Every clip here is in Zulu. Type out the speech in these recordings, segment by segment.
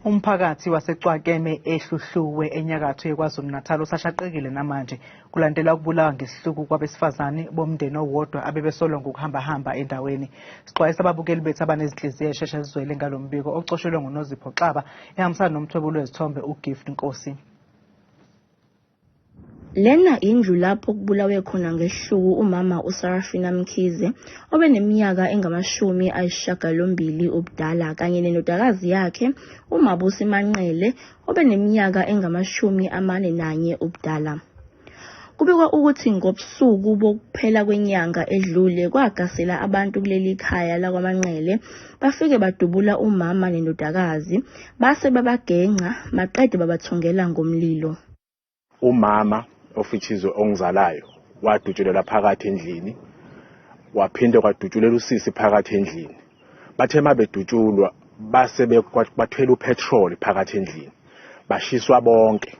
Umphakathi waseCwakeme eHluhluwe enyakatho yeKwaZulu-Natal usashaqekile namanje kulandela ukubulawa ngesihluku kwabesifazane bomndeni owodwa abebesolwa ngokuhambahamba endaweni. Sixwayisa ababukeli bethu abanezinhliziyo esheshe zizwele ngalo mbiko ocoshelwe nguNozipho Xaba ehambisana nomthwebuli wezithombe uGift Nkosi. Lena indlu lapho kubulawe khona ngesihluku umama uSarafina Mkhize obeneminyaka engama-80 ubudala kanye nendodakazi yakhe uMabusi Manqele obeneminyaka engama-41 ubudala. Kubikwa ukuthi ngobusuku bokuphela kwenyanga edlule kwagasela abantu kuleli khaya lakwaManqele bafike badubula umama nendodakazi base babagenca maqede babathungela ngomlilo. Umama ofitshizwe ongizalayo wadutshulela phakathi endlini, waphinde kwadutshulela usisi phakathi endlini. Bathe uma bedutshulwa base bathwele upetrol phakathi endlini, bashiswa bonke.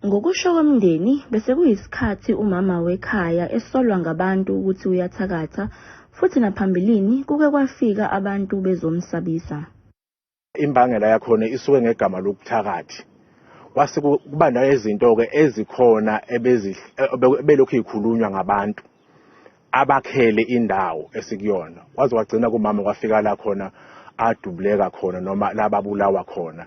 Ngokusho komndeni, bese kuyisikhathi umama wekhaya esolwa ngabantu ukuthi uyathakatha futhi naphambilini kuke kwafika abantu bezomsabisa. Imbangela yakhona isuke ngegama lobuthakathi. Kwase kuba nezinto-ke ezikhona ebelokhu ikhulunywa ngabantu abakhele indawo esikuyona. Kwaze kwagcina kumama kwafika la khona adubuleka khona noma lababulawa khona.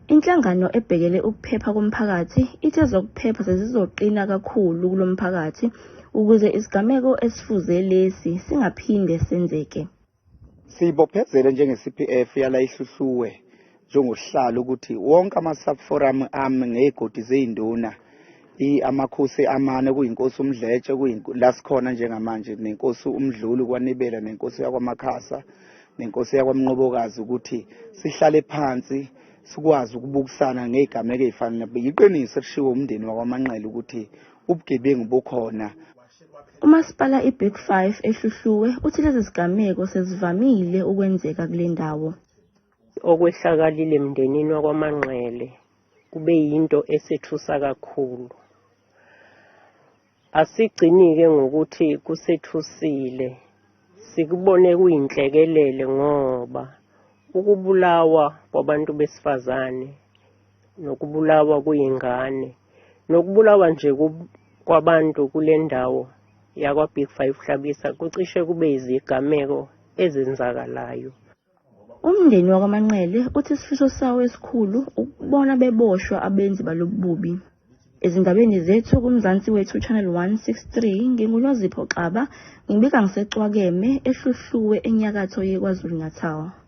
Inhlangano ebhekele ukuphepha komphakathi ithe ezokuphepha sezizoqina kakhulu kulo mphakathi ukuze isigameko esifuze lesi singaphinde senzeke. Siyibophezele njenge-CPF yala iHluhluwe njengosihlalo ukuthi wonke ama-sub-forum ami ngey'godi zey'nduna, amakhosi amane kuyinkosi uMdletshe la sikhona njengamanje, nenkosi uMdluli kwaNibela, nenkosi yakwaMakhasa, nenkosi yakwaMnqobokazi, ukuthi sihlale phansi sikwazi ukubukisana ngey'gameko ey'fana. Yiqiniso elishiwo umndeni wakwaManqele ukuthi ubugebengu bukhona. Umasipala iBig Five eHluhluwe uthi lezi zigameko sezivamile ukwenzeka kule ndawo. Okwehlakalile emndenini wakwaManqele kube yinto esethusa kakhulu. Asigcini-ke ngokuthi kusethusile, sikubone kuyinhlekelele ngoba ukubulawa kwabantu besifazane nokubulawa kuyingane nokubulawa nje kwabantu kule ndawo yakwa-Big Five Hlabisa kucishe kube izigameko ezenzakalayo. Umndeni wakwaManqele uthi isifiso sawo esikhulu ukubona beboshwa abenzi balobu bubi. Ezindabeni zethu kuMzansi Wethu Channel 163 nginguNozipho Xaba ngibika ngiseCwakeme eHluhluwe enyakatho yeKwaZulu-Natal.